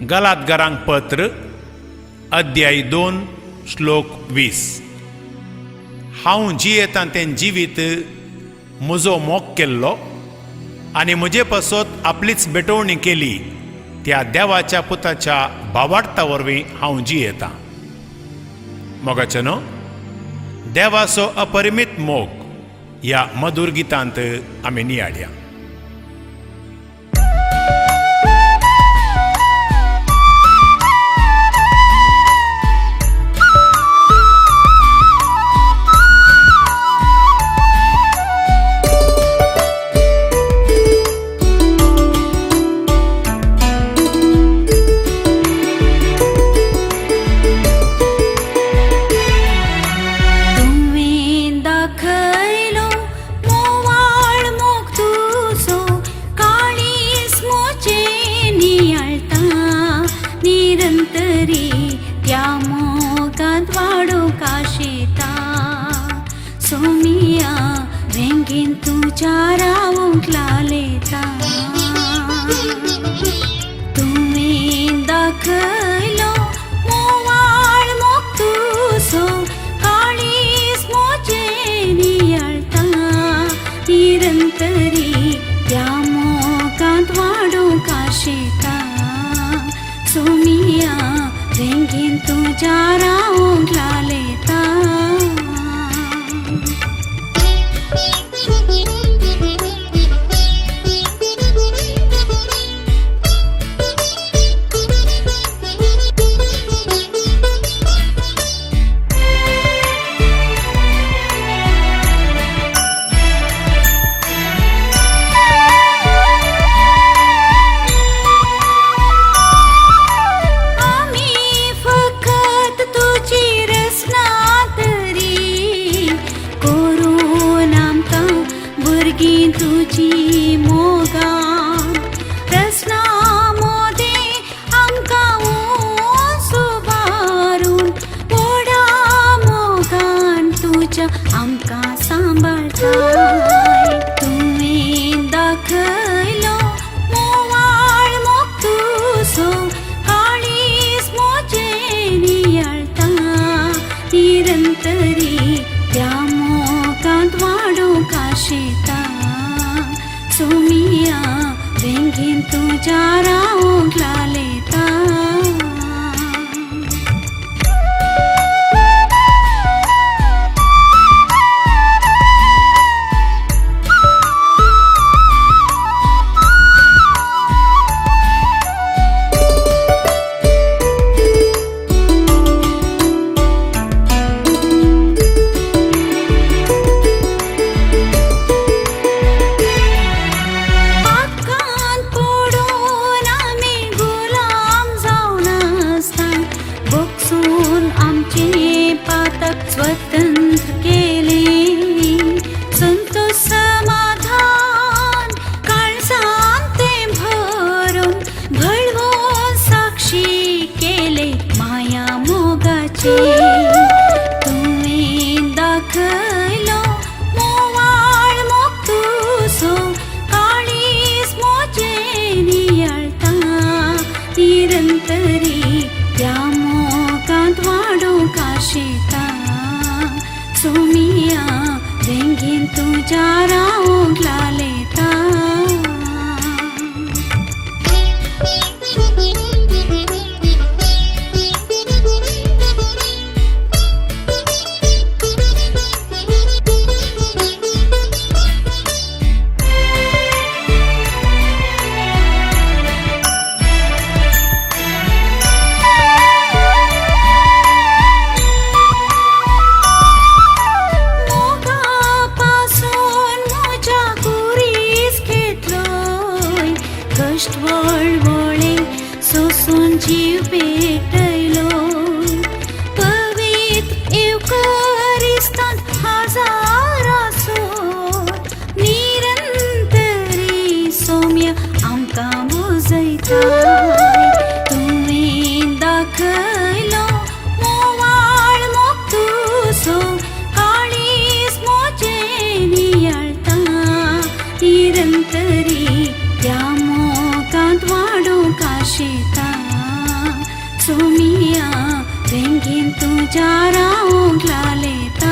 गलातगरांक पत्र अध्याय 2 श्लोक 20. हांव जियेतां तें जिवीत म्हजो मोग केल्लो आनी म्हजे पासत आपलीच भेटवणी केली त्या देवाच्या पुताच्या भावार्था वरवीं हांव जियेतां. मोगाचें न्हू, देवाचो अपरिमीत मोग ह्या मधुर गितांत आमी नियाळया. तुवें दाखयलो मोवाळ मोग तुजो, काळीज मोचे नियाळता निरंतरी, त्या मोगांत वाडूंक आशेता. सोमिया वेंगेन तुज्या रावूंक लालेता. तुवें दाखयलो मोवाळ मोग तुजो, काळीज मोचे नियाळता निरंतरी, त्या मोगांत वाडूंक आशेता. सोमिया वेंगेन तुज्या रावूंक लालेता. आमी फकत तुजी रचना तरी करून आमकां भुरगीं तुजी मोगान, रचना मोदें आमकां उबारून व्हडा मोगान तुज्या आमकां सांबाळताय. तुवें दाखयलो मोवाळ मोग तुजो, काळीज मोचे नियाळता निरंतरी, त्या मोगांत वाडूंक आशेता. सोमिया वेंगेन तुज्या रावूंक लालेता. पातकांत पडून आमी गुलाम जावन आसता, भोगसून आमचें पातक स्वतंत्र केलें. संतोश समाधान काळजान तें भरून भळवून साक्षी केले माया मोगाची. तुवें दाखयलो मोवाळ मोग तुजो, काळीज मोचे नियाळता निरंतरी, त्या मोगांत वाडूंक आशेता. सोमिया वेंगेन तुज्या रावूंक लालेता. मोगा पासून म्हज्या कुरीस घेतलोय, कश्ट वळवळे सोसून जीव पेटयलो. पवित्र येवकरिस्तांत हजारासो निरंतरी सोम्य आमकां बुजयताय. तुवें दाखयलो मोवाळ मोग तुजो, काळीज मोचे नियाळता निरंतरी, त्या मोगांत वाड म्हज्या रावंक लालेता.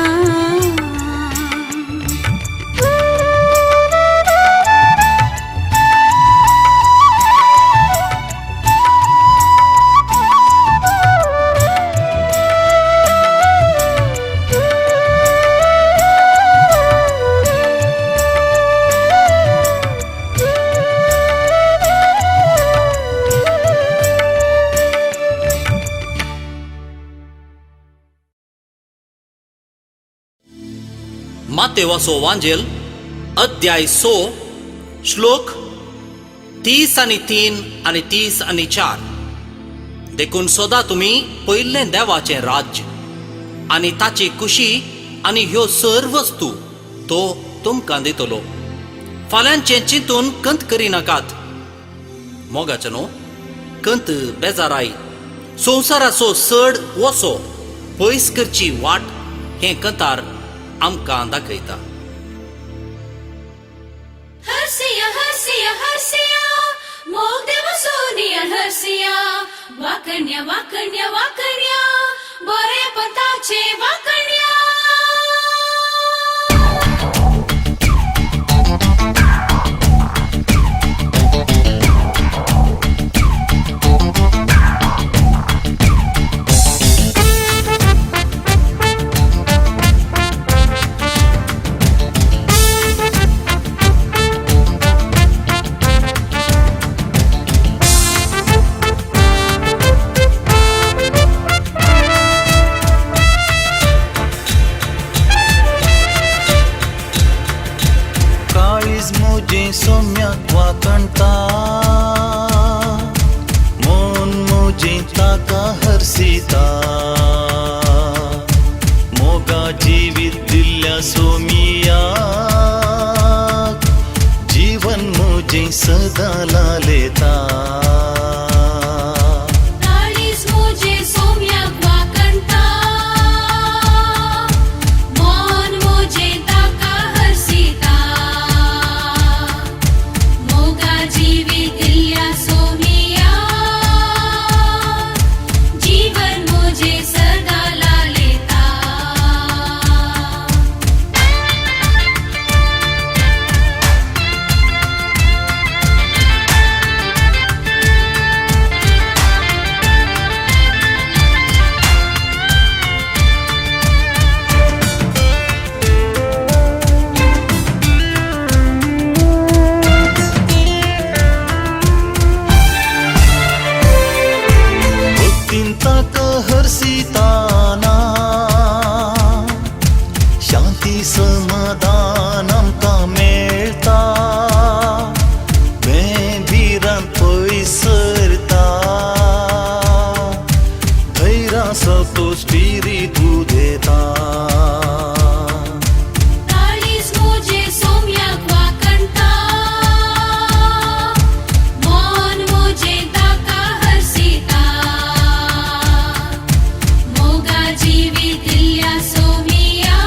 मातेवाचो वांजेल अध्याय 6 श्लोक 33 आनी 34. देखून सदा तुमी पयलें देवाचें राज्य आनी ताची खुशी आनी ह्यो सर्व वस्तू तो तुमकां दितलो. फाल्यांचें चिंतून कंत करिनाकात. मोगाचें न्हू कंत बेजाराय संवसाराचो चड वसो पयस करची वाट हें कंतार आमकां दाखयता. हरसिया हरसिया हरसिया मोग देव सोनिया हरसिया वाकण्या वाकण्या वाकण्या बरे पताचे वाकण्या. काळीज म्हजें सोम्याक वाकणता, मन म्हजें ताका हरसिता. मोगा जिवीत दिल्ल्या सोमियाक जीवन म्हजें सदां लालेता. काळीज म्हजें सोम्याक वाकणता, मन म्हजें ताका हरसिता. मोगा जिवीत दिल्ल्या सोमिया जीवन म्हजें सदां लालेता. भक्तीन ताका हरसिताना शांती समाधान आमकां मेळटा. भिरांत पयस सरता, धैर्याचो तो स्पिरीत उदेता. काळीज म्हजें सोम्याक वाकणता, मन म्हजें ताका हरसिता. मोगा जिवीत दिल्ल्या सोमिया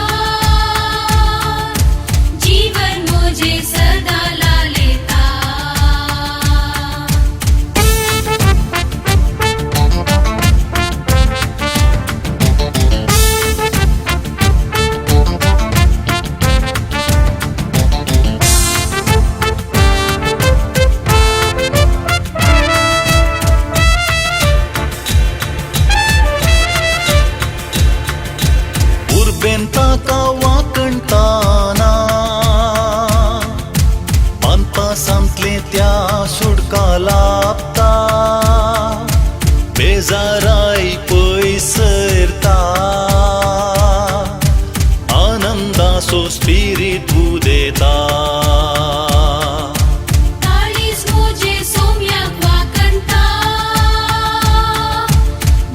जीवन म्हजें सदां लालेता. उर्बेन ताका वाकणताना पानपासांतलें त्या सुडका लाबता. बेजाराय पयस सरता, आनंदाचो स्पिरीत उदेता. काळीज म्हजें सोम्याक वाकणता,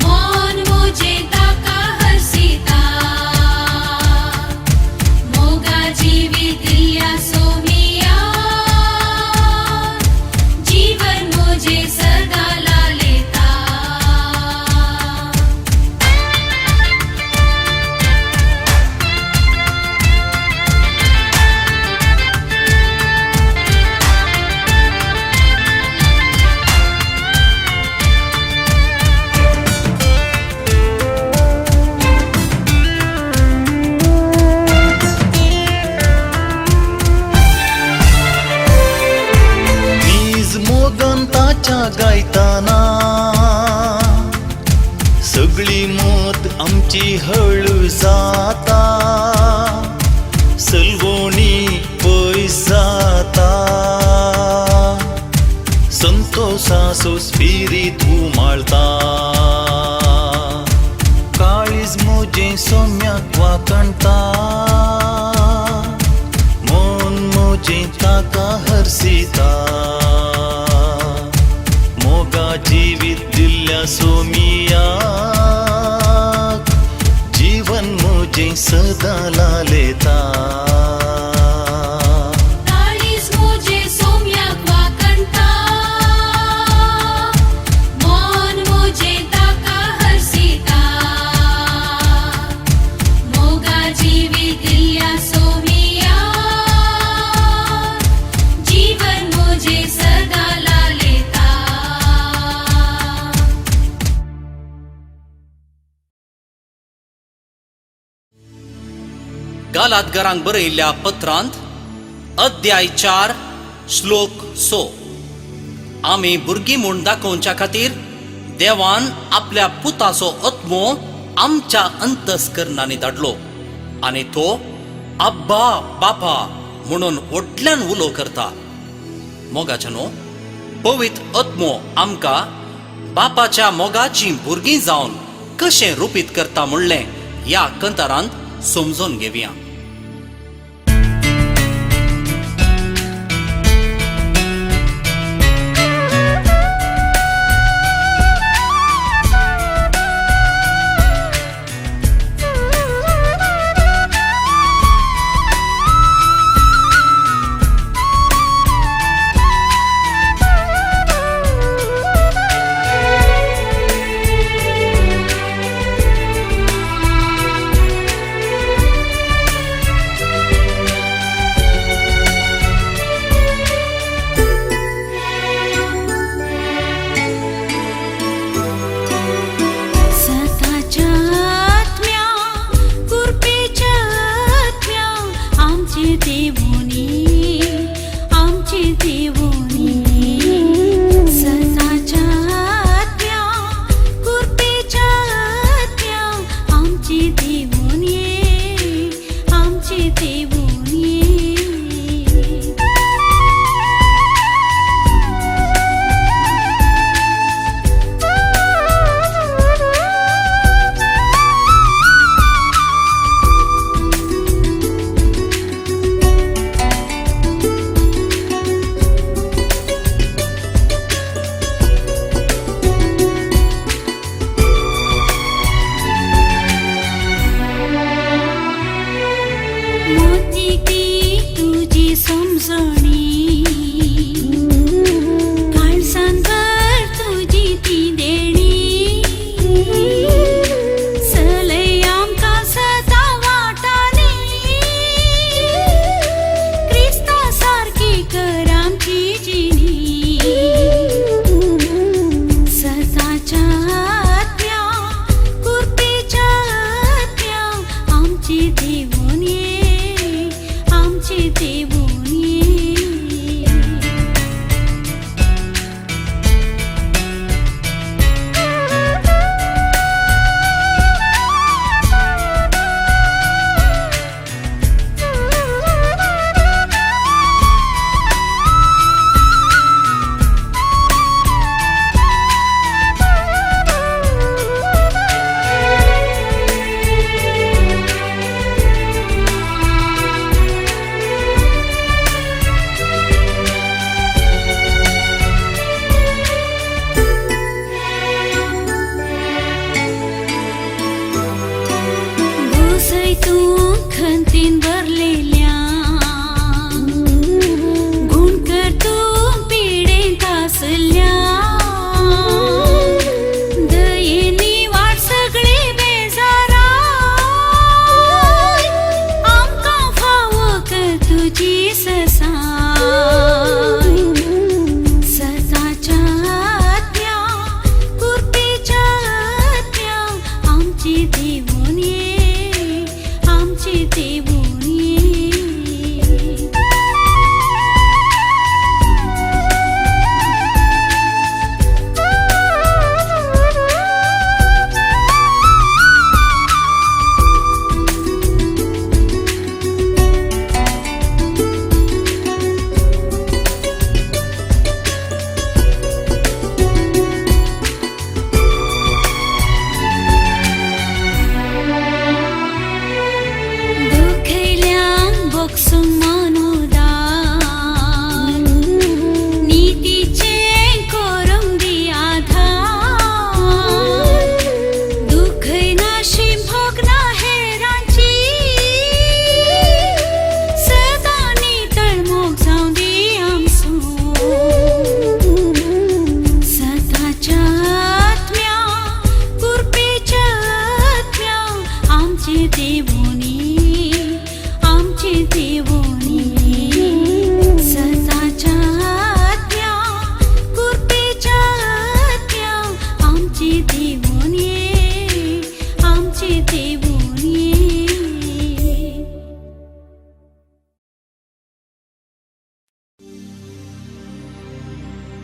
मन म्हजें ताका हरसिता. मोगा जिवीत दिल्ल्या सोमिया जीवन म्हजें सदां लालेता. ताच्या गायताना सगळी मत आमची हळू जाता, सलवणी पयस जाता, संतोसाचो स्पिरीत उमाळता. काळीज म्हजें सोम्याक वाकणता, मन म्हजें ताका हरसिता. मोगा जिवीत दिल्ल्या सोमियाक जीवन म्हजें सदां लालेता. काळीज म्हजें सोम्याक वाकणता, मन म्हजें ताका हरसिता. मोगा जिवीत दिल्ल्या सोम्याक जीवन म्हजें सदां लालेता. गालातगरांक बरयल्ल्या पत्रांत अध्याय 4 श्लोक 6 आमी भुरगीं म्हूण दाखोवच्या खातीर देवान आपल्या पुताचो आत्मो आमच्या अंतस्करणांनी धाडलो आनी तो अब्बा बापा म्हणून व्हडल्यान उलो करता. मोगाच्या न्हू, पवित्र आत्मो आमकां बापाच्या मोगाचीं भुरगीं जावन कशें रुपीत करता म्हणलें ह्या कंतारांत समजून घेवया.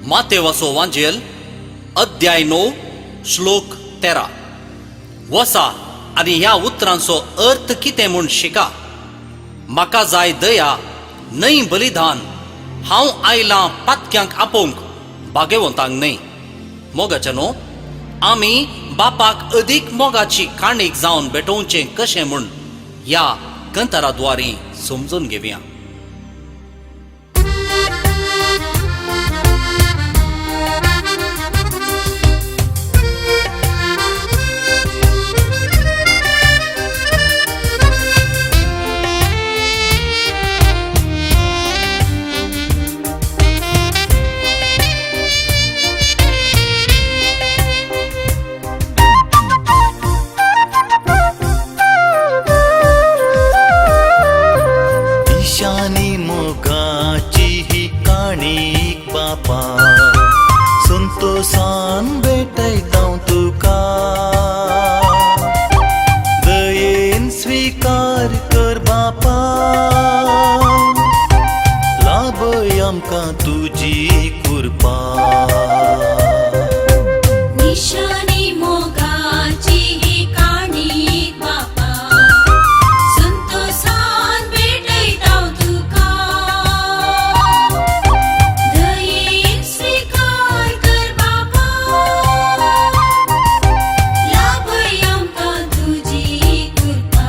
मातेवाचो वांजेल अध्याय 9 श्लोक 13. वसा आनी ह्या उतरांचो अर्थ कितें म्हूण शिका. म्हाका जाय दया न्हय बलिदान, हांव आयलां पातक्यांक आपोवंक, भागेवंतांक न्हय. मोगाचे न्हू, आमी बापाक अदीक मोगाची काणीक जावन भेटोवचें कशें म्हूण ह्या कंतारा द्वारी समजून घेवया. ईशानी मोगाची ही काणीक बापा, संतोसान भेटयता तुका. दयेन स्वीकार कर बापा, लाभय आमकां तुजी कृपा. निशानी मोगाची ही काणीक बापा, संतोसान भेटयता तुका. दयेन स्वीकार कर बापा, लाभय आमकां तुजी कृपा.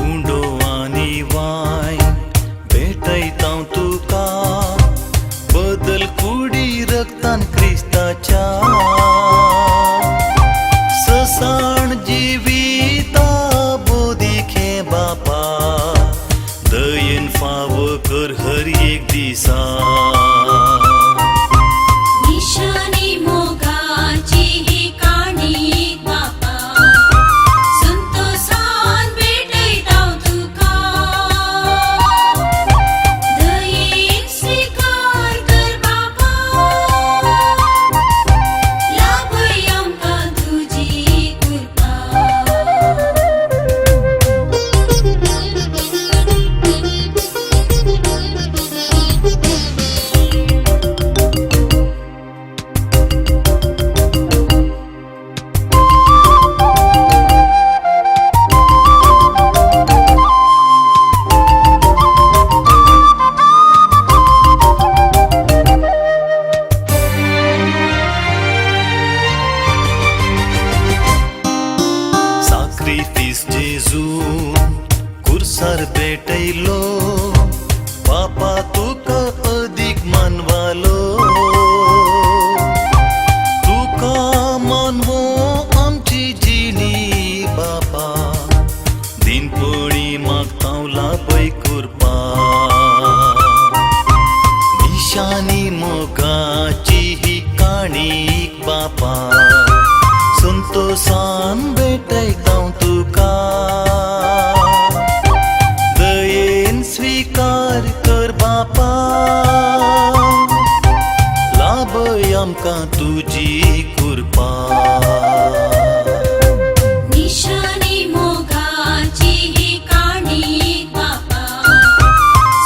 उंडो आनी वाय भेटयता तुका, बदल कुडी रक्तान क्रिस्ताच्या. ससाण जिविता बोधिखे बापा, दयेन फाव कर हर एक दिसा. निशानी मोगाची ही काणीक बापा, संतोसान भेटयता तुका. दयेन स्वीकार कर बापा, लाभय आमकां तुजी कृपा. साक्रिफीस जेजू कुर्सार भेटयलो, बापा तुका अदीक मानवालो. तुका मानवो आमची जिणी बापा, दिनपणी मागता लाभय कृपा. निशानी मोगाची ही काणीक बापा, संतोसान भेटयता तुका. दयेन स्वीकार कर बापा, लाभय आमकां तुजी कृपा. निशानी मोगाची ही काणीक बापा,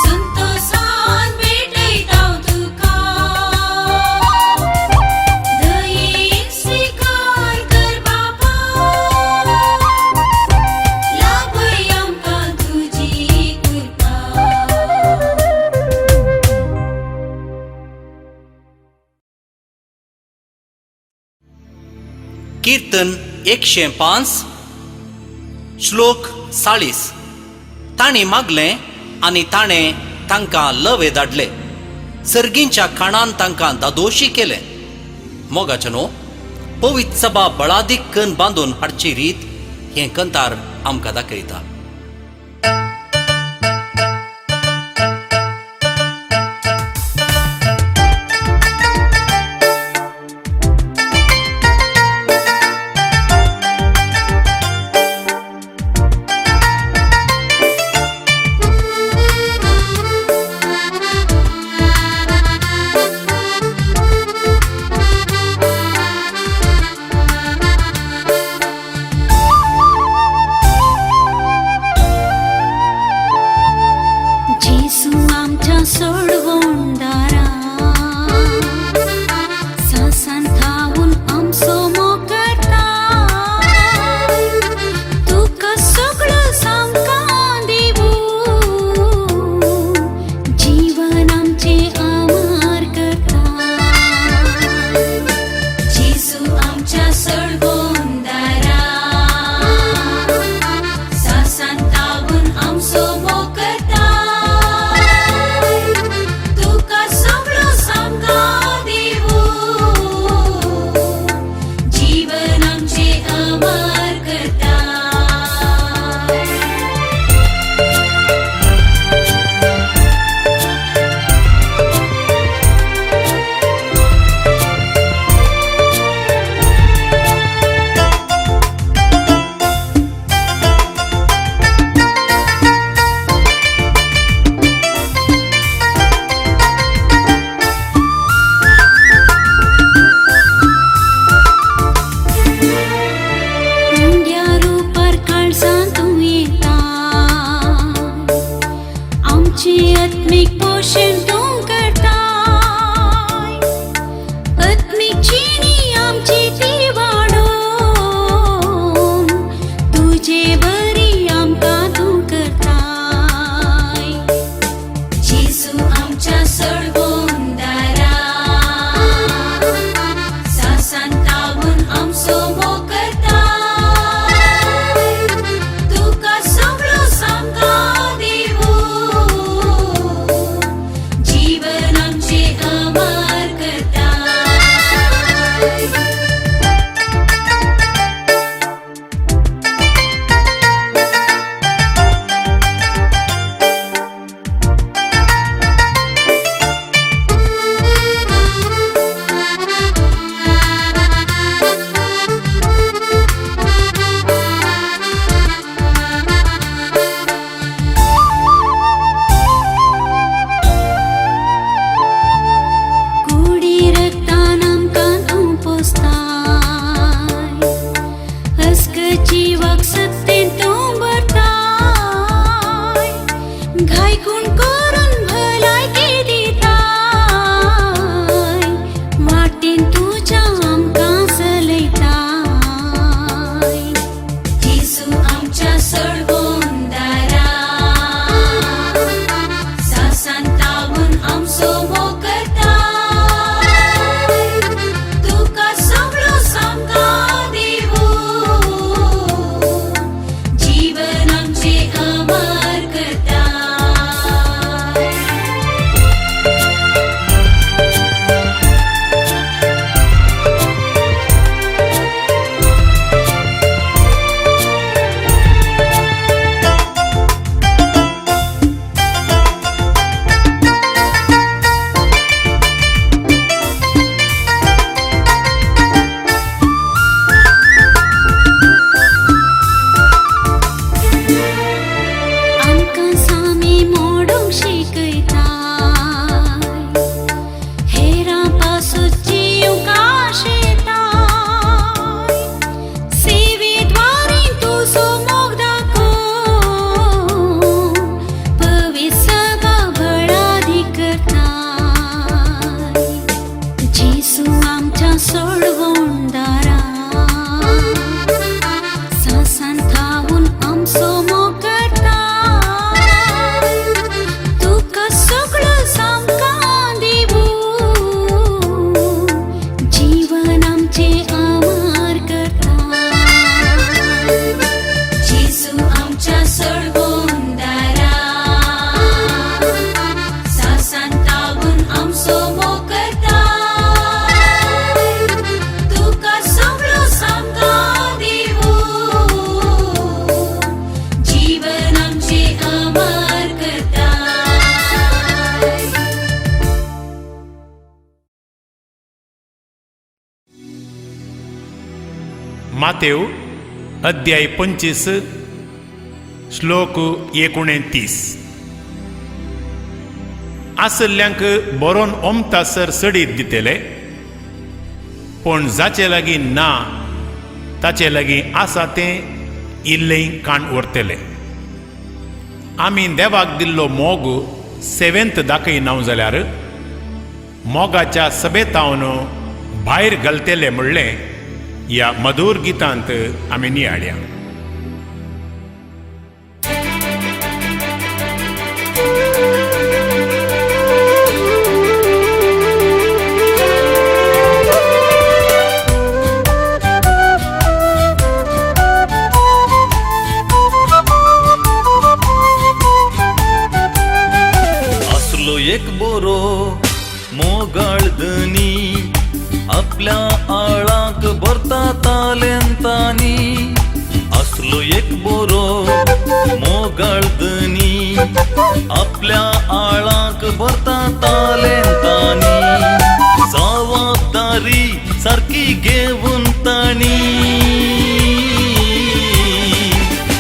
संतोसान भेटयता तुका. दयेन स्वीकार कर बापा, लाभय आमकां तुजी कृपा. कीर्तन 105 श्लोक 40. तांणी मागलें आनी ताणें तांकां लवे धाडले, सर्गींच्या खाणान तांकां दादोशी केलें. मोगाचे न्हू, पवित्र सभा बळादीक कन बांदून हाडची रीत हें कंतार आमकां दाखयता. आमच्या सोडवणदारा, सासान थावन आमचो मोग करता, तुका सगळो सामकां दिवू, जीवन आमचें अमर करता. जेजू आमच्या सोडवणदारा, सासान तावून आमचो मोग करता, तुका सगळो सामकां दिवू, जीवन आमचें अमर करता. मातेव अध्याय 25 श्लोक 29. आसल्ल्यांक बरोवन ओमतासर सडीत दितले, पूण जाचे लागीं ना ताचे लागीं आसा तें इल्लें काण व्हरतले. आमी देवाक दिल्लो मोग सेवेंत दाखयना जाल्यार मोगाच्या सभेतावन भायर घालतले म्हणलें ह्या मधूर गितांत आमी नियाळया. आसलो एक बोरो मोगाळ धनी, आपल्या आळाक भरता तालेंतानी. आसलो एक बोरो मोगाळ धनी, आपल्या आळाक भरता तालेंतानी. जबाबदारी सारकी घेवन ताणी,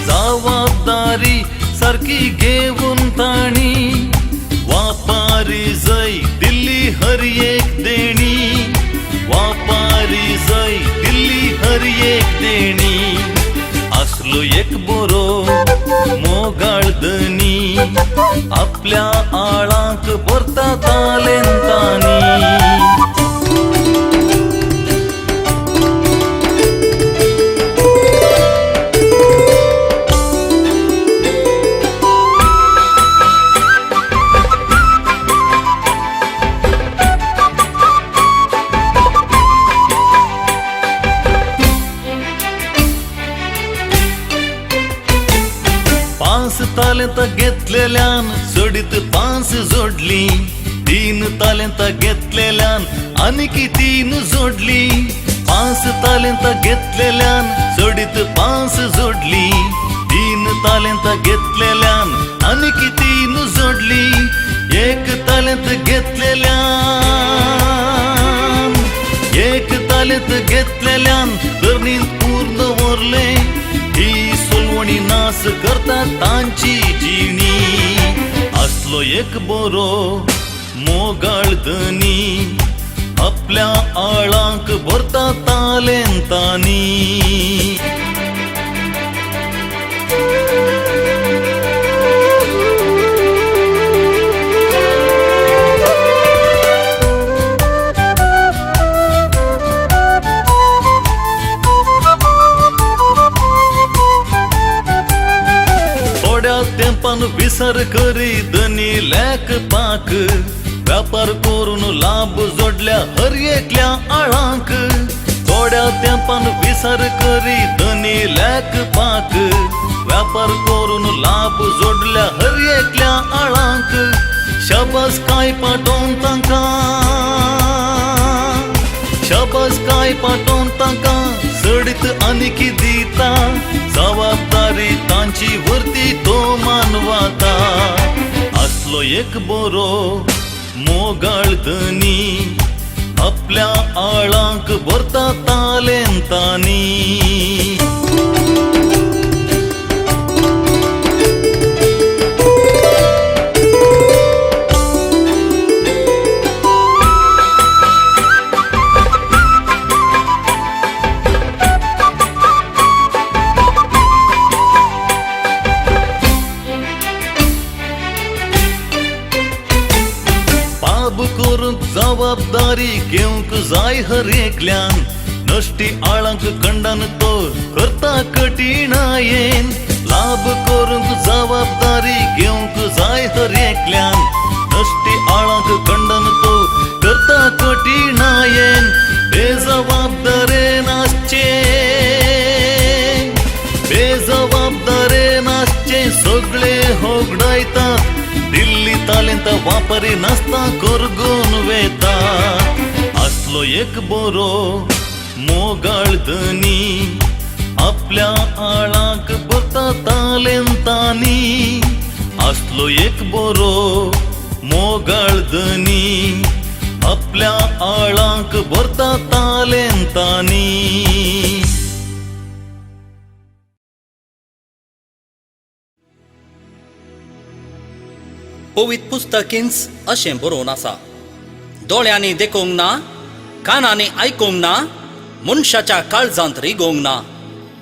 जबाबदारी सारकी घेवन ताणी. वापारी जय दिल्ली हर एक देणी, वापारी जय दिल्ली हर एक देणी. आसलो एक बोरो मोगाळ धनी, आपल्या आळाक भरता तालेंतानी. पांच तालेंता घेतलेल्यान चडीत पांच जोडली, 3 तालेंता घेतलेल्यान आनीक 3 जोडली. 5 तालेंता घेतलेल्यान चडीत 5 जोडली, 3 तालेंता घेतलेल्यान आनीक 3 जोडली. 1 तालेंत घेतलेल्यान, 1 तालेंत घेतलेल्यान धरणींत पूर्ण व्हरलें. ही सोलवणी नास करता तांची जिणी. आसलो एक बोरो मोगाळ धनी, आपल्या आळाक भरता तालेंतानी. थोड्या तेंपान विसर करी धनी लेक पाक, व्यापार करून लाभ जोडल्या हर एकल्या आळांक. थोड्या तेंपान विसर करी धनी लेक पाक, व्यापार करून लाभ जोडल्या हर एकल्या आळांक. शाबास काय पाटोवन तांकां, शाबास काय पाटोवन तांकां, चडीत आनीक दिता. जबाबदारी तांची वरती तो मानवाता. आसलो एक बोरो मोगाळ धनी, आपल्या आळाक भरता तालेंतानी. पाप करूंक जबाबदारी घेवंक जाय हर एकल्यान, नश्टी आळांक खंडन तो करता कठीणायेन। लाभ करूंक जबाबदारी घेवंक जाय हर एकल्यान, नश्टी आळांक खंडन तो करता कठीणायेन। बेजबाबदारेन आसचे, बेजबाबदारेन आसचे सगळे होगडायतात, दिल्ली तालेंत वापरी नासता करगून वेता। आसलो एक बरो मोगाळ धनी, आपल्या आळाक भरता तालेंतांनी। आसलो एक बरो मोगाळ धनी, आपल्या आळाक भरता तालेंतांनी। पवित्र पुस्तकींच अशें बरोवन आसा, दोळ्यांनी देखूंक ना, कानांनी आयकूंक ना, मनशाच्या काळजांत रिगोवंक ना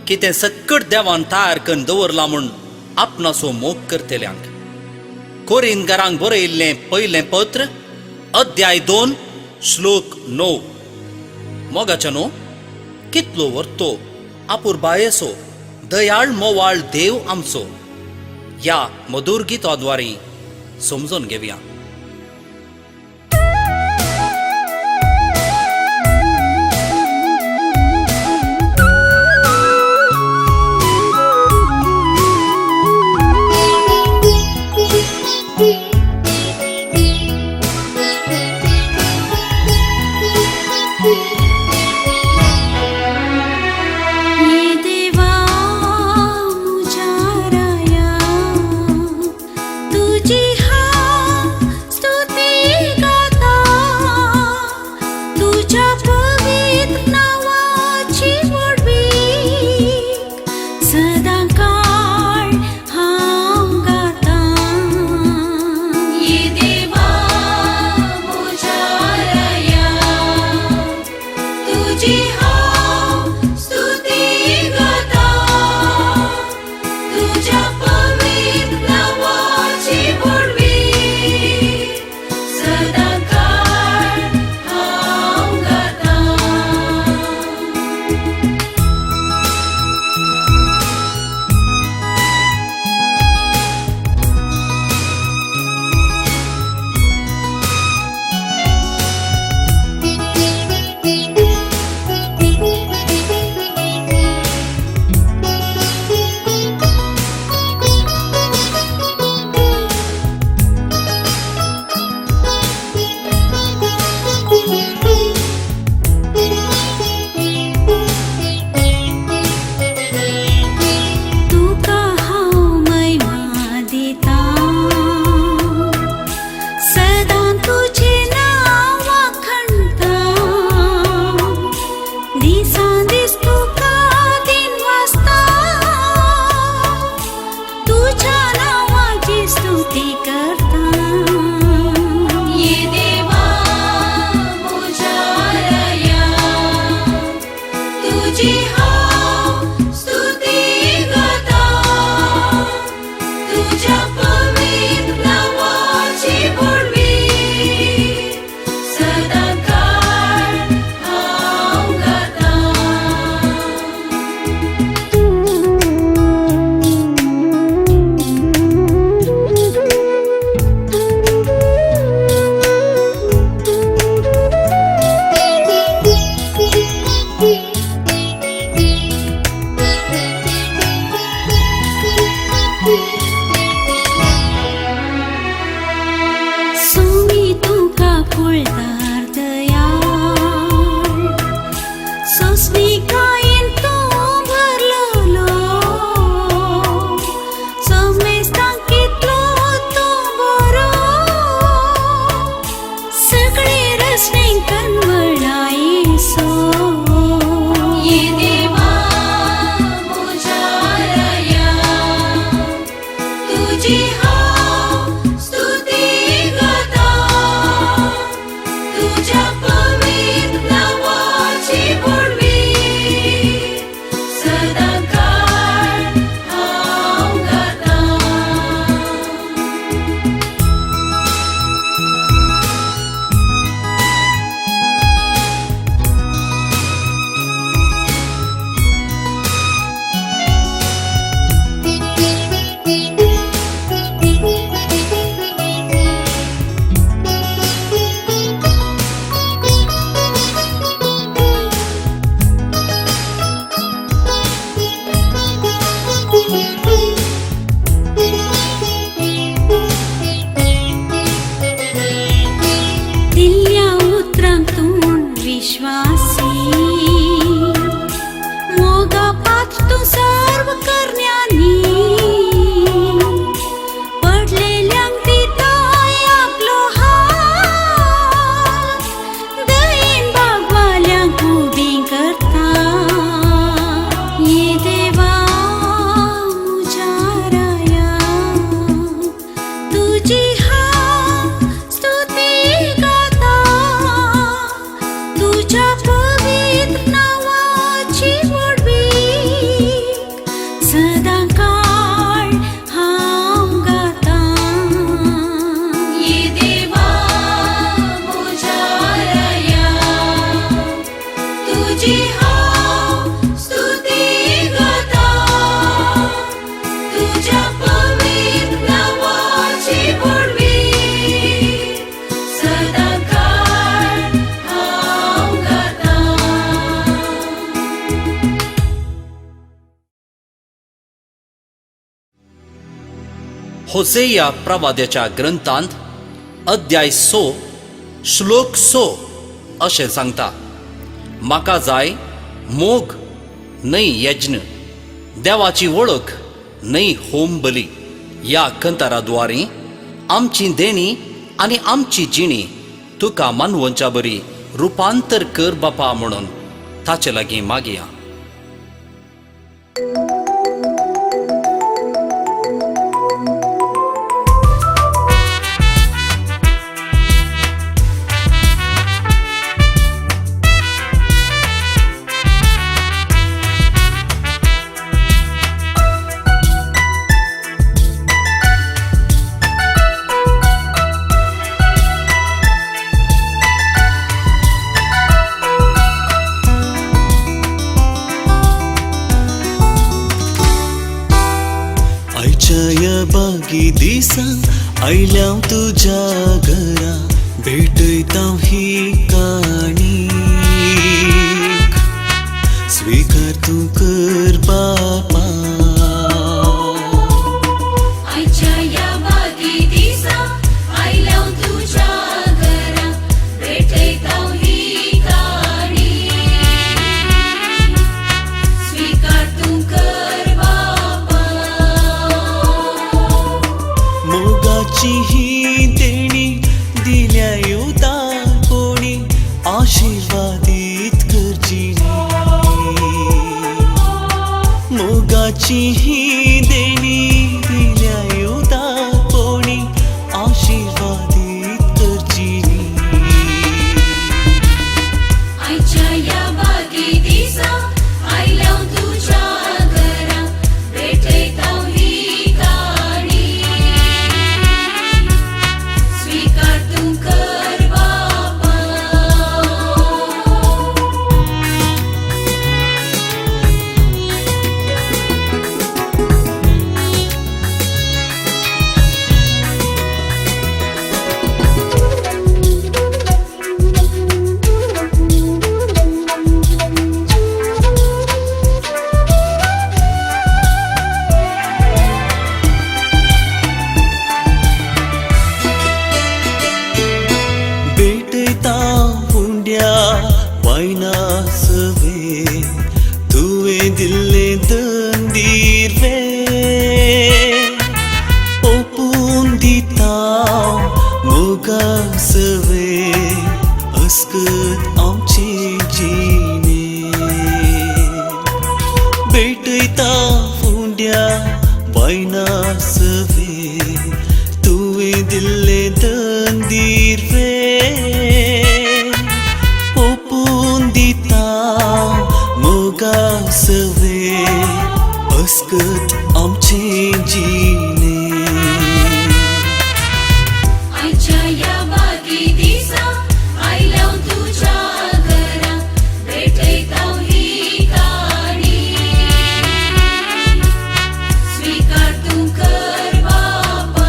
कितें सक्कट देवान तयार करून दवरलां म्हूण आपणाचो मोग करतल्यांक। कोरिंदकारांक बरयिल्लें पयलें पत्र अध्याय 2 श्लोक 9। मोगाच्या न्हू कितलो वर्तो आपुरबायेचो दयाळ मोवाळ देव आमचो, ह्या मधुर गिता द्वारे समजून घेवया। ये देवा मुझ्या राया, तुझी हांव स्तुती गाता, तुज्या पवित्र नांवाची व्हडवीक सदां काळ हांव गाता। ये देवा मुझ्या राया, तुज्या पवित्र नांवाची व्हडवीक सदां काळ हांव गातां. ये देवा म्हज्या राया, तुजी हांव स्तुती गाता. तुज्या पवित्र नांवाची व्हडवीक सदां काळ हांव गाता. होसेया प्रवाद्याच्या ग्रंथांत अध्याय 6 श्लोक 6 अशें सांगता, म्हाका जाय मोग न्हय यज्ञ, देवाची वळख न्हय होम बली. ह्या कंतारा द्वारी आमची देणी आनी आमची जिणी तुका मानवोंच्या बरी रुपांतर कर बापा म्हणून ताचे लागीं मागया. आयच्या ह्या बागी दिसा आयल्या तुज्या घरा, भेटयता ही काणी, स्विकार तूं कर बापा. आयच्या ह्या बागी दिसा आयल्या तुज्या घरा, भेटयता ही काणी, स्विकार तूं कर बापा. मोगाची ही देणी दिल्या उदार कोणी, आशिर्वादीत करची. मोगाची ही देणी दिल्या उदार कोणी, आशिर्वादीत करची. आयच्या ह्या बागी दिसा आयल्या तुज्या घरा, भेटयता ही काणी, स्विकार तूं कर बापा. भेटयता उंड्या वायना सवे, तुवें दिल्लें दंदीर वे, ओपून दिता मोगा सवे, अस्कत आमचे जिणे. भेटयता उंड्या वायना सवे, तुवें दिल्लें दंदीर वे, ओपून दिता मोगा सवे, अस्कत आमचे जिणे. आयच्या ह्या बागी दिसा आयल्या तुज्या घरा, भेटयता ही काणी, स्विकार तूं कर बापा.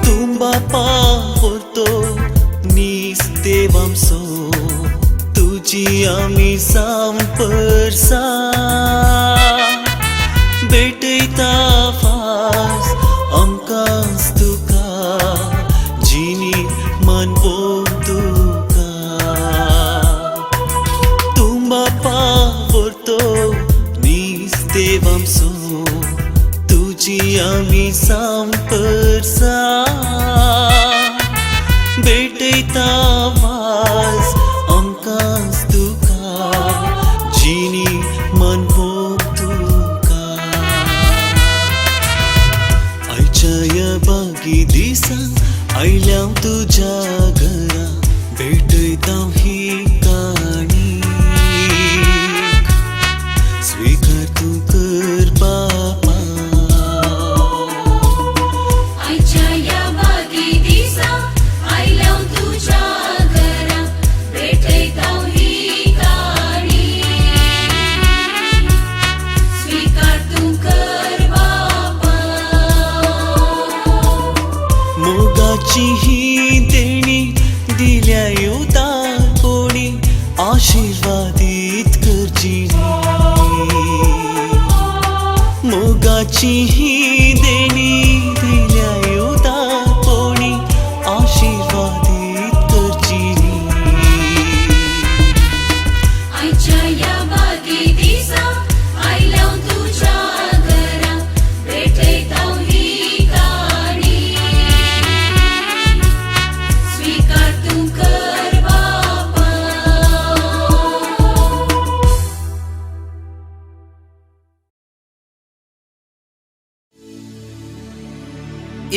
तूं बापा व्हरतो नीस देवामसो, तुजी आमी सांपरसा, भेटयता फास आमकांच तुका, जिणी मानवो तुका. तूं बापा सांपरसा भेटयता वास आमकांच तुका जिणी मनभोग तुका आयच्या ह्या बागी दिसा आयल्या तुज्या घरा भेटयता ही काणी स्वीकार तूं कर बापा. आयच्या ह्या बागी दिसा आयल्या तुज्या घरा भेटयता ही काणी स्वीकार तूं कर बापा. मोगाची ही देणी दिल्या उदार कोणी आशीर्वादीत करची मोगाची ही देणी दिल्या उदार कोणी आशीर्वादीत करची. आयच्या ह्या बागी दिसा आयल्या तुज्या घरा भेटयता ही काणी स्वीकार तूं कर बापा.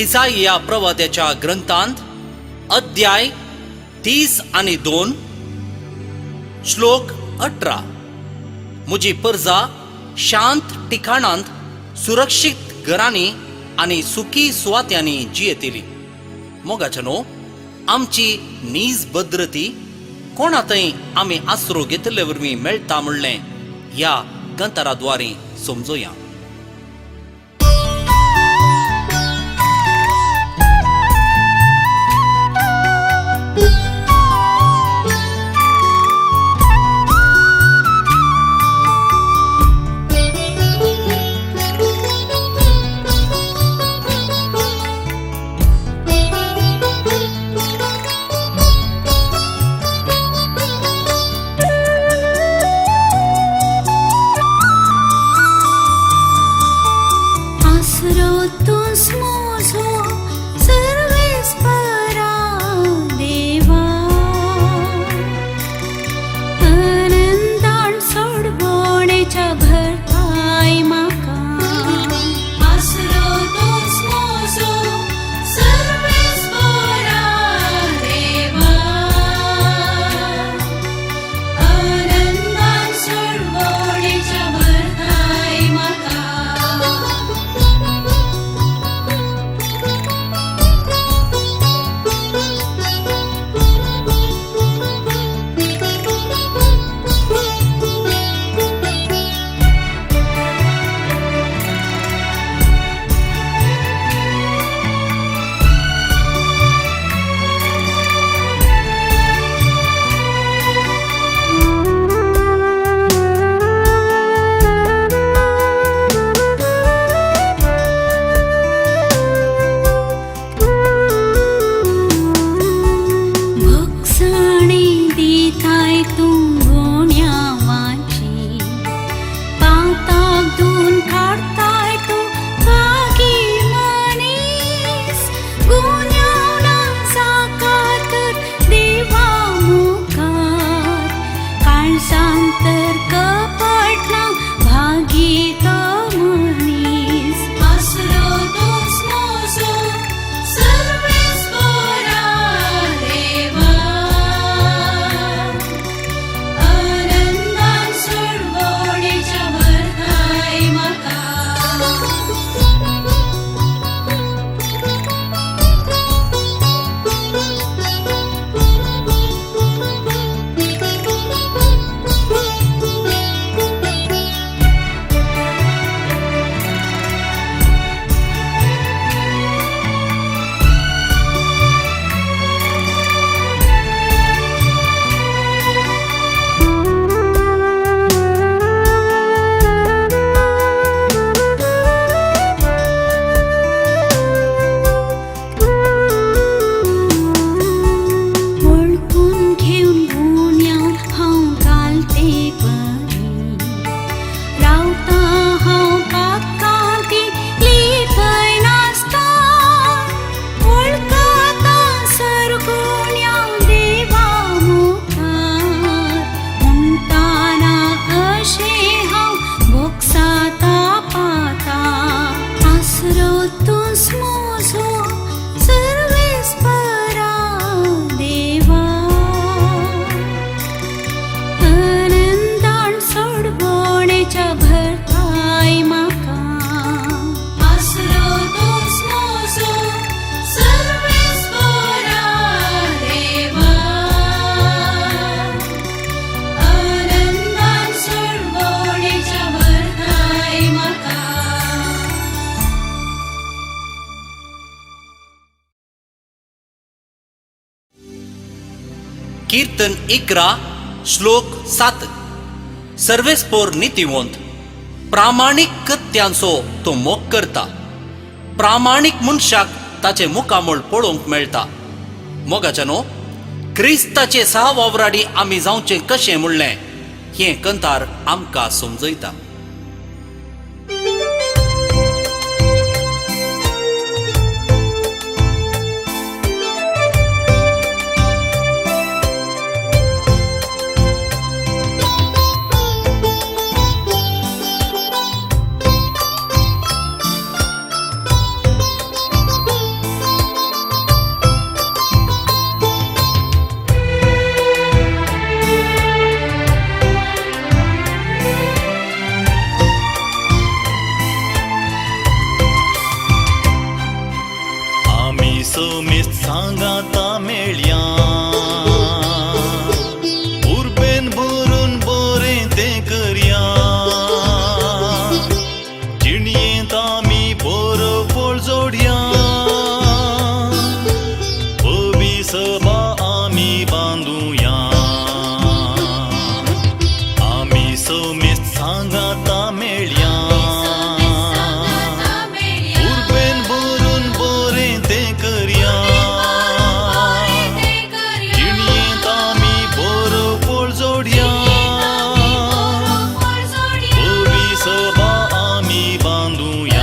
इजाइया प्रवाद्याच्या ग्रंथांत अध्याय 32 श्लोक 18 म्हजी परजा शांत ठिकाणांत सुरक्षीत घरांनी आनी सुखी सुवात्यांनी जियेतली. मोगाच्या न्हू, आमची नीज भद्रती कोणा थंय आमी आसरो घेतिल्ले वरवीं मेळटा म्हणलें ह्या गंतरा द्वारे समजोया. किर्तन 11 श्लोक 7. सर्वेस्पोर नितीवंत प्रामाणीक कृत्यांचो तो मोग करता. प्रामाणीक मनशाक ताचें मुखामळ पळोवंक मेळटा. मोगाच्यानो, क्रिस्ताचे सहा वावराडी आमी जावचें कशें म्हणलें हें कंतार आमकां समजयता. आमी समेस्त सांगाता मेळया, उर्बेन भरून बरें तें करया. जिणयेंत आमी बरो फळ जोडया, पवी सभा आमी बांदुया. आमी समेस्त सांगाता मेळया, उर्बेन भरून बरें तें करया. जिणयेंत आमी बरो फळ जोडया, पवी सभा आमी बांदुया.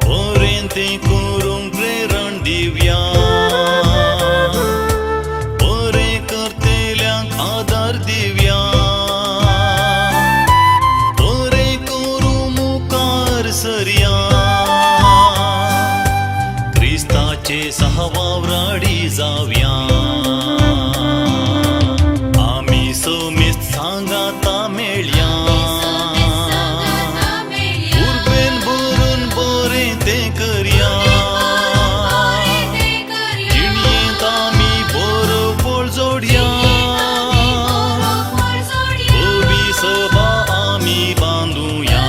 बरें तें करूंक प्रेरण दिवया, बरें करतल्यांक आदार दिवया. बरें करूं मुखार सरया, क्रिस्ताचे सहवावराडी जावया. आमी समेस्त सांगाता मेळया, उर्बेन भरून बरें तें करया. जिणयेंत आमी बरो फळ जोडया, पवी सभा आमी बांदुया.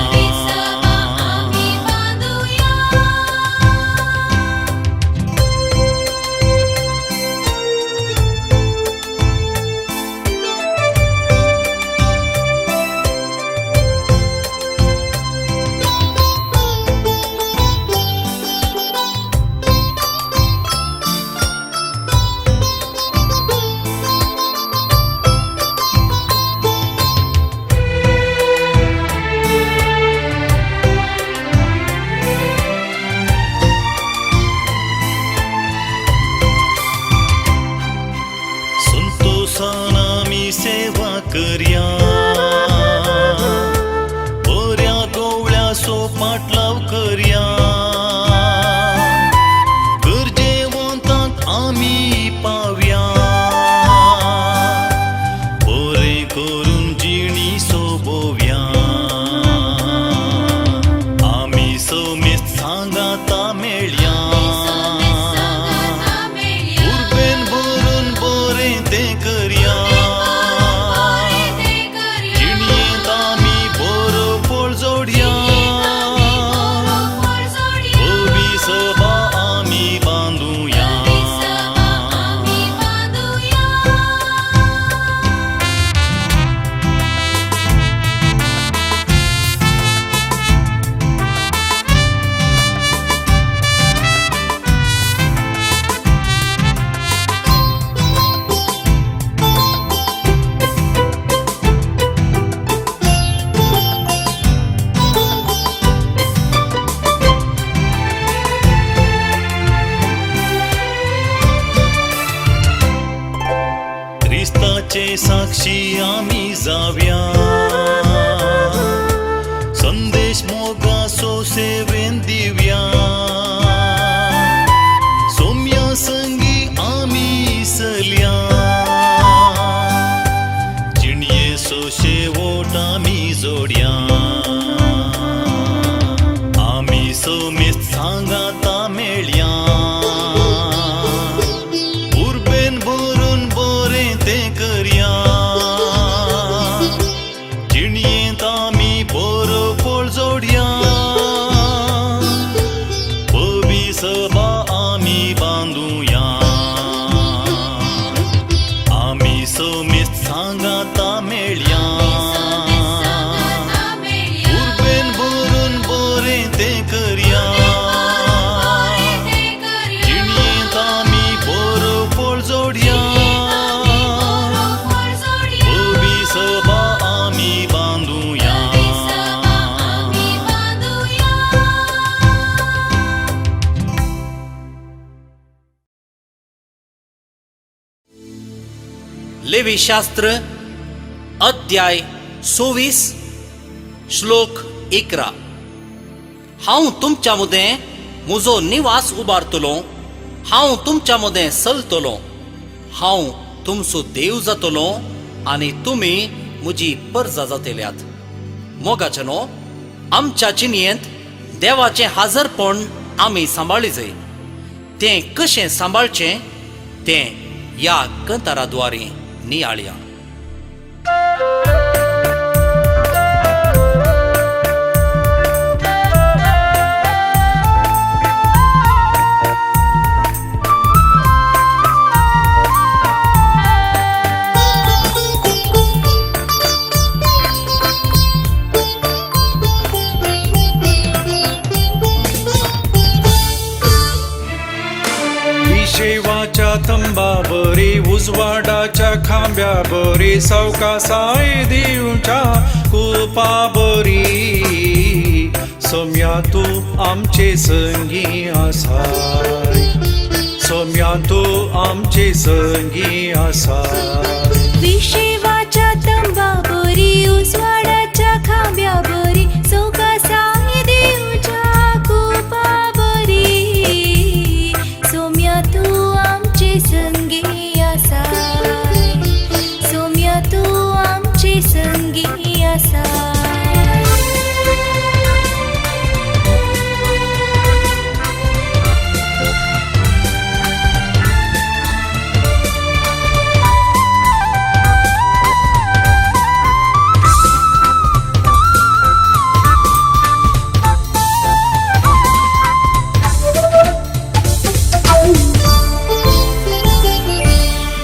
संतोषान आमी सेवा करया, बऱ्या गवळ्याचो पाटलाव करया. गरजेवंतांक आमी पावया, बरें करून जिणी सोबोवया. आमी समेस्त सांगाता मेळया, उर्बेन भरून बरें तें करया. जिणयेंत आमी बरो फळ जोडया, पवी सभा आमी बांदुया. क्रिस्ताचे साक्षी आमी जावया, संदेश मोगाचो सेवेन दिवया. सोम्या संगी आमी बेस्त सांगाता मेळया. उर्बेन भरून बरें तें करया. जिणयेंत आमी बरो फळ जोडया. पवी सभा आमी बांदुया. लेवीशास्त्र अध्याय 26 श्लोक 11. हांव तुमच्या मदें म्हजो निवास उबारतलो, हांव तुमच्या मदें चलतलो, हांव तुमचो देव जातलो आनी तुमी म्हजी परजा जातल्यात. मोगाचे न्हू, आमच्या जिणयेंत देवाचें हाजरपण आमी सांबाळी जाय. तें कशें सांबाळचें तें ह्या कंतारा द्वारे नियाळया. विशेवाच्या थंबाबरी उजवाडाच्या खांब्याबरी सवकासाय दिवच्या कुपाबरी सोम्या तूं आमचे संगी आसाय. सोम्या तूं आमचे संगी आसाय. विशेवाच्या तंबाबरी उजवाडाच्या खांब्याबरी सवकासाय दिवच्या कुपाबरी सोम्या तूं आमचे संगी आसाय. सोम्या तूं आमचे संगी आसाय.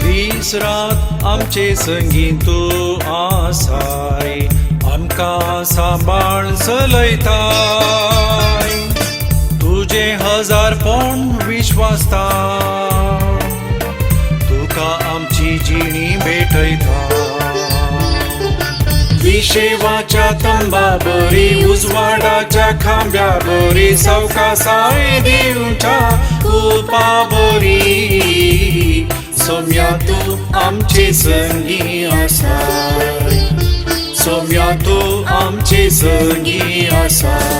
दीस रात आमचे संगी तूं आसाय. आमकां सांबाळ चलयताय. तुजें हजारपण विश्वासता. तुका आमची जिणी भेटयता. विशेवाच्या तंबाबरी उजवाडाच्या खांब्याबरी सवकासाय दिवच्या कुपाबरी सोम्या तूं आमचे संगी आसाय. सोम्या तूं आमचे संगी आसाय.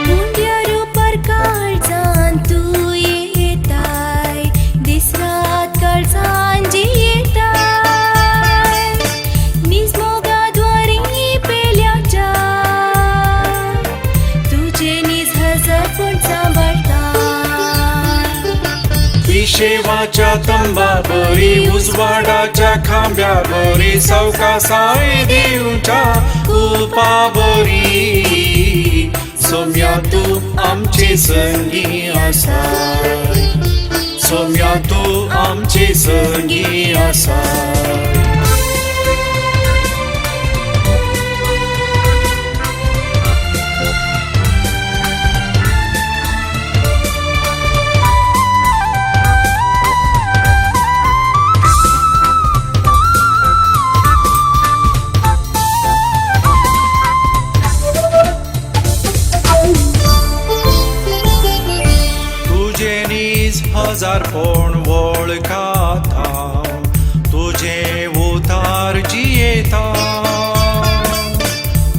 मुंड्या रुपार काळजान तूं येताय, दीस रात काळजान जियेताय. नीज मोगाद्वारी पेल्याच्या तुजें नीज हजारपण सांबाळटा. विशेवाच्या तंबाबरी उजवाडाच्या खांब्याबरी सवकासाय दिवच्या कुपाबरी सोम्या तूं आमचे संगी आसाय. सोम्या तूं आमचे संगी आसाय. तुजें नीज हजारपण वळखाता. तुजें उतार जियेता.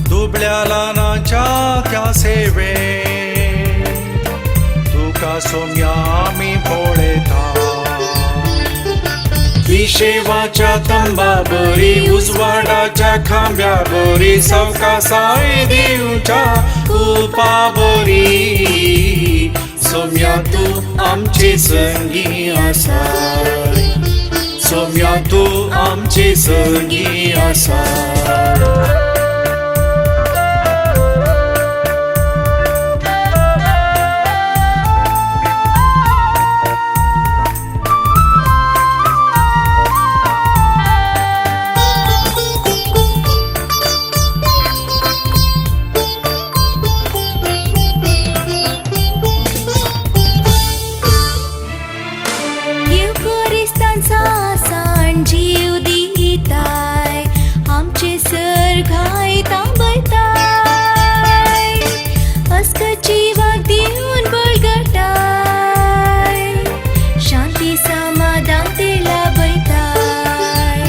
दुबळ्या ल्हानाच्या त्या सेवेंत तुका सोम्या आमी पळयता. विशेवाच्या तंबा बरी, उजवाडाच्या खांब्या बरी, सवकासाय दिवच्या कुपा बरी, सोम्या तूं आमचे संगी आसाय, सोम्या तूं आमचे संगी आसाय. येवकोरिस्तांचा जीव दिताय, आमचे सर घाय तांबयताय, अस्क जिवाक दिवन बळगटाय, शांती समाधान ते लाभयताय.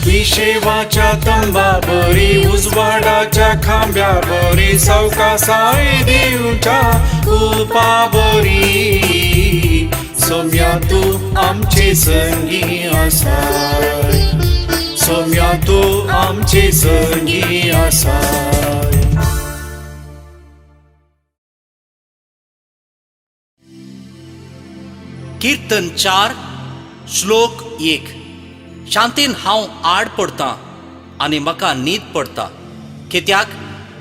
विशेवाच्या तंबा बरी, उजवाडाच्या खांब्या बरी, सवकासाय दिवच्या कुपा बरी, सोम्या तूं आमचे संगी आसाय, सोम्या तूं आमचे संगी आसाय. कीर्तन 4 श्लोक 1. शांतीन हांव आड पडटा आनी म्हाका न्हीद पडटा, कित्याक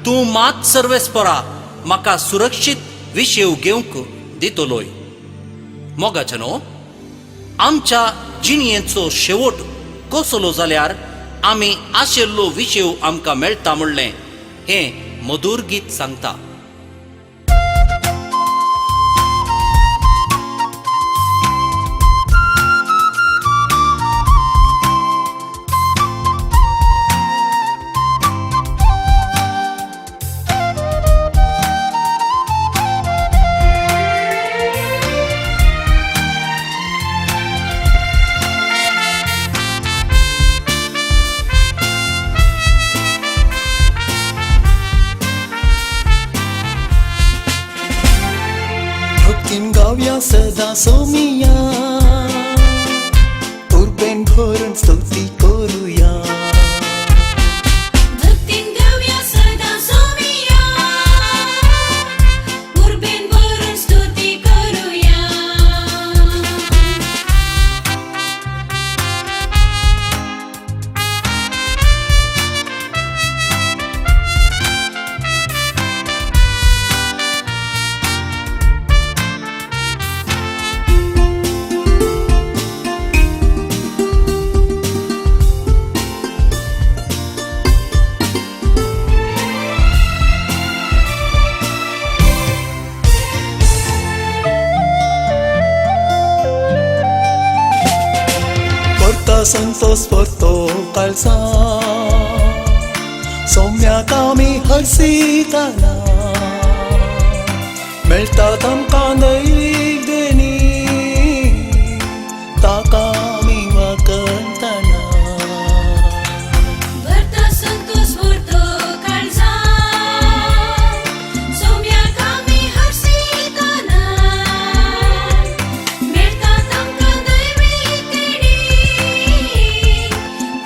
तूं मात सर्वेस्परा म्हाका सुरक्षीत विशेव घेवंक दितलोय. मोगाचे न्हू, आमच्या जिणयेचो शेवट कसलो जाल्यार आमी आशिल्लो विशेव आमकां मेळटा म्हणलें हें मधूर गीत सांगता. भक्तीन गावया सदा सोमिया, उर्बेन भरून स्तुती करूया. भक्तीन गावया सदा सोमिया, उर्बेन भरून स्तुती करूया. परता संतोष परतो काळसा, सोम्याक आमी हरसिताना, मेळटात आमकां दैवीक देणी, ताका आमी वाकणतना. भरता संतोष भरतो काळजान, सोम्याक आमी हरसिताना, मेळटात आमकां दैवीक देणी,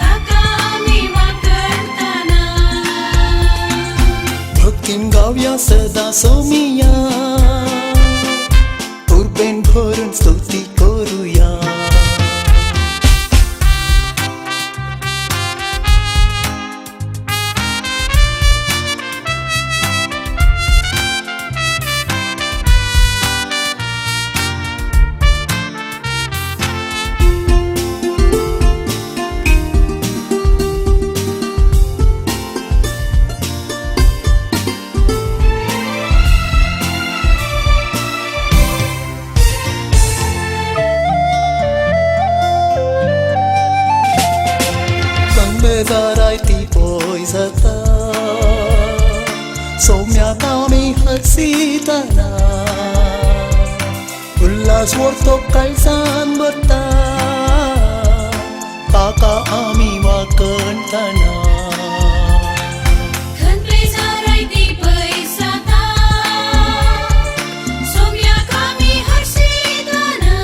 ताका आमी वाकणतना. भक्तीन गावया सदा सोमिया, उर्बेन भरून स्तुती करूया. बेजाराय ती पय जाता, सोम्याक आमी हरसितना, उल्हास व्हरतो काळजान भरता, ताका आमी वाकणतना. खंत बेजाराय ती पयसाता, सोम्याक आमी हरसिताना,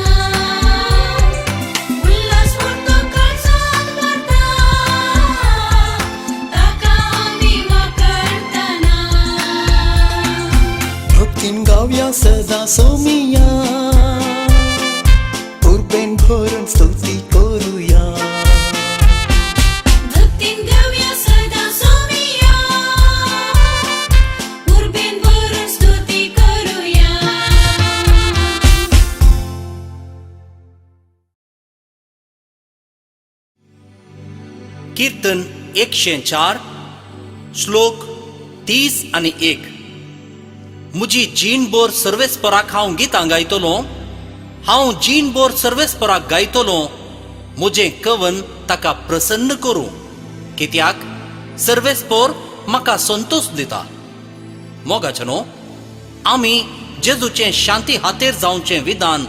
उल्हास व्हरतो भक्तीन गावया सदां सोमिया, उर्बेन भरून स्तुती करुया. भक्तीन गावया सदां सोमिया, उर्बेन भरून स्तुती करुया. कीर्तन 104 श्लोक 31. मुजी जीणभर सर्वेस्पराक हांव गितां गायतलो, हांव जीणभर सर्वेस्पराक गायतलो, म्हजें कवन ताका प्रसन्न करूं, कित्याक सर्वेस्पर म्हाका संतोश दिता. मोगाचे न्हू, आमी जेजूचें शांती हातेर जावचें विधान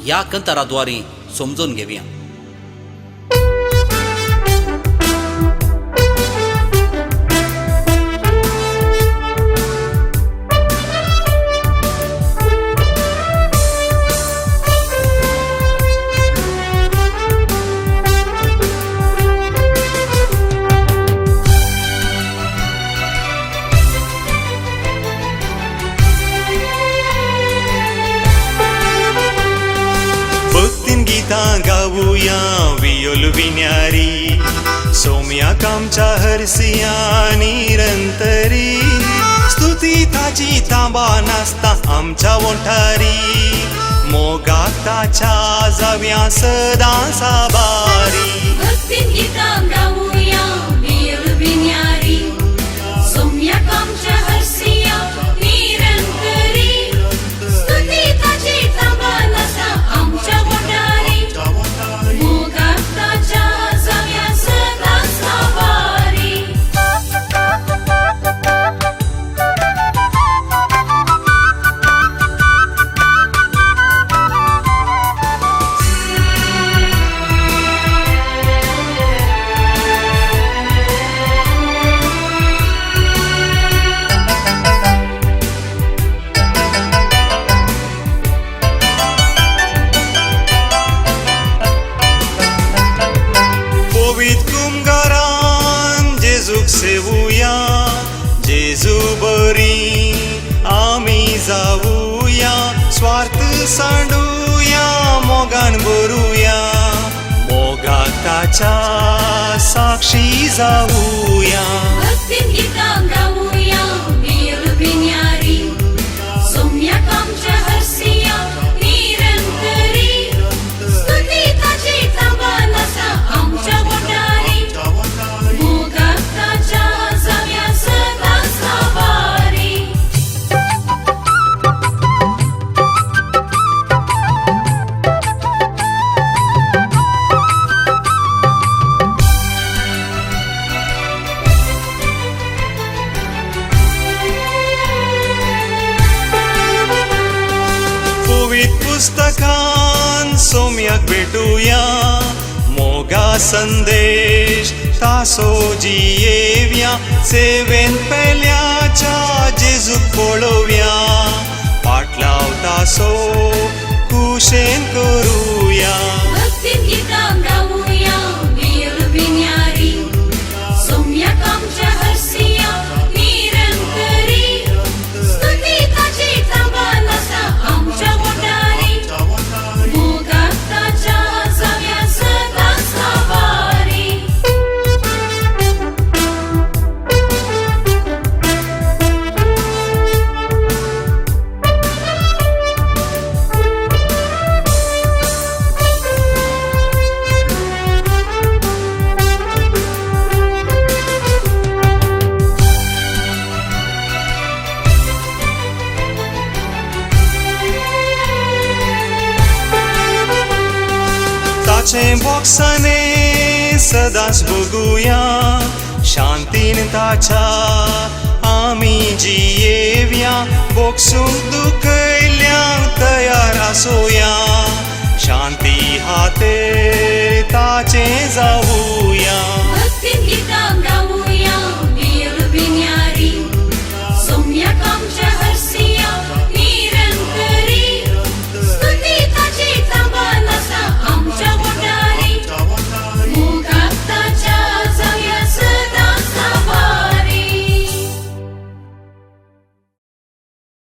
ह्या कंतराद्वारी समजून घेवया. भक्तीन गितां गावुया वियोल विन्यारी, सोम्याक आमच्या हरसिया निरंतरी. स्तुती ताची तांबा नासता आमच्या वोंठारी, मोगाक ताच्या जाव्या सदां साबारी. भक्तीन गितां गावुया वियोल विन्यारी, सोम्याक आमच्या हरसिया निरंतरी. स्तुती ताची थांबा नासता आमच्या बोटारी, मोगाक ताच्या जाव्या सदां साबारी. पवित्र कुमगारान जेजूक सेवुया, जेजू बरी आमी जावुया, स्वार्थ सांडुया मोगान भरुया, मोगाक ताच्या साक्षी जावुया. भक्तीन गितां गावुया वियोल विन्यारी, सोम्याक आमच्या हरसिया निरंतरी. स्तुती ताची थांबा नासता आमच्या बोटारी, मोगाक ताच्या जाव्या सदां साबारी. पवित्र पुस्तकान सोम्याक भेटुया, मोगा संदेश तासो जियेव्या, सेवेन पेल्याच्या जेजूक पळोवया, पाटलाव तासो कुशेन करुया. भक्तीन गितां गावुया वियोल विन्यारी, सोम्याक आमच्या हरसिया निरंतरी. स्तुती ताची थांबा नासता आमच्या बोटारी, मोगाक ताच्या जाव्या सदां साबारी. ताचें बॉक्साने सदांच बघुया, शांतीन ताच्या आमी जियेव्या, बोक्सूंक दुखयल्यांक तयार आसोया, शांती हाते ताचें जावुया. भक्तीन गितां गावुया.